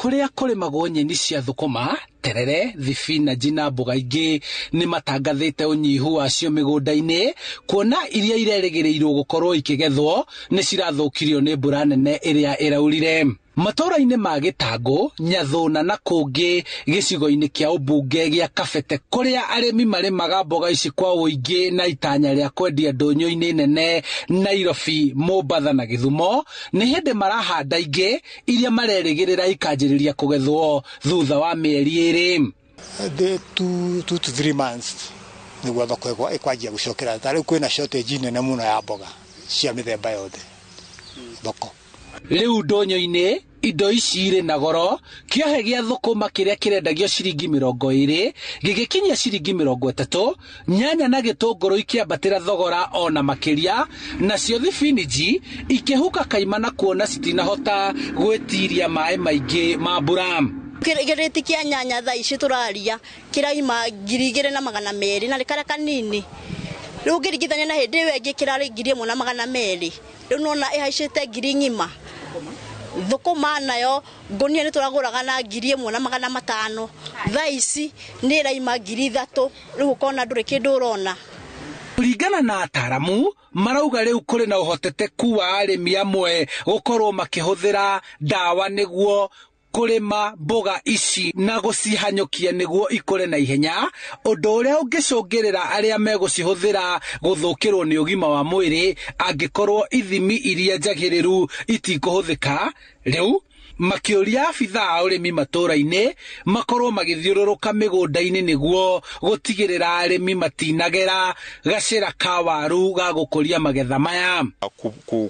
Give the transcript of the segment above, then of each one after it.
Kũrĩa kũrĩmagwo nyeni cia thũkũma, terere, thibinanji na mboga ingĩ nĩ matangathĩte ũnyihu wacio mĩgũnda-inĩ, kuona iria irerĩgĩrĩirwo gũkorwo ikĩgethwo nĩ cirathũkirio nĩ mbura nene ĩrĩa ĩraurire. Matũũra-inĩ ma Gĩtangũ, Nyathũna na kũngĩ gĩcigo-inĩ kĩa ũmbunge gĩa Kabete kũrĩa arĩmi marĩmaga mboga ici kwa ũingĩ na itanya rĩa kwendia ndũnyũ-inĩ nene Nairobi, Mombatha na Gĩthumo, nĩ hĩndĩ marahanda ingĩ iria marerĩgĩrĩra ikanjĩrĩria kũgethwo thutha wa mĩeri 2. The 2 to 3 months nĩguo thoko ĩkwanjia gũcokera. Ta rĩu kwĩna shortage nene mũno ya mboga cia mĩthemba yothe thoko. Rĩu ndũnyũ-inĩ indo ici irĩ na goro. Kĩohe gĩa thũkũma kĩrĩa kĩrendagio ciringi 20 gĩgĩkinyia ciringi 30, nyanya na gĩtũngũrũ ikĩambatĩra thogora ona makĩria, nacio thibiniji ikĩhuka kaimana kuona citinahota gwĩtiria maĩ maingĩ ma mbura. Kĩrĩti kĩa nyanya thaa ici tũraria kĩraima 2,200 na nĩ karĩa kanini. Rĩu ũngĩringithania na hĩndĩ ĩyo ĩngĩ kĩrarĩ 1,200. Rĩu nona ĩhaicĩte ngiri ng'ima. Thũkũma nayo ngũnia nĩ tũragũraga na 1,500, thaa ici nĩ ĩraima 3,000. Rĩu ũkona ndũrĩ kĩndũ ũrona. Kũringana na ataramu, marauga rĩu kũrĩ na ũhotekeku wa arĩmi amwe gũkorwo makĩhũthĩra ndawa nĩguo kũrĩma mboga ici na gũcihanyũkia nĩguo ikũre na ihenya, ũndũ ũrĩa ũngĩcũngĩrĩra arĩa megũcihũthĩra gũthũkĩrwo nĩ ũgima wa mwĩrĩ angĩkorwo ithimi iria njagĩrĩru itikũhũthĩka. Rĩu makĩũria abithaa a ũrĩmi matũũra-inĩ makorwo magĩthiũrũrũka mĩgũnda-inĩ nĩguo gũtigĩrĩra arĩmi matinagera gacĩra ka waru ga gũkũria magetha maya.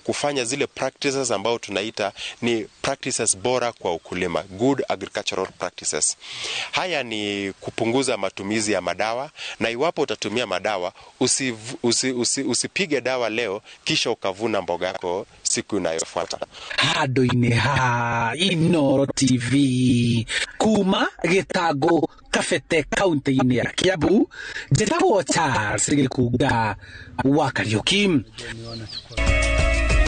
Kufanya zile practices ambao tunaita ni practices bora kwa ukulima, good agricultural practices. Haya ni kupunguza matumizi ya madawa, na iwapo utatumia madawa usipige dawa leo kisha ukavuna mboga yako siku inayofuata. Handũ-inĩ ha Inooro TV kuma Gĩtangũ, Kabete, kaunti-inĩ ya Kiambu, njĩtagwo Charles Gĩkunga wa Kariũki.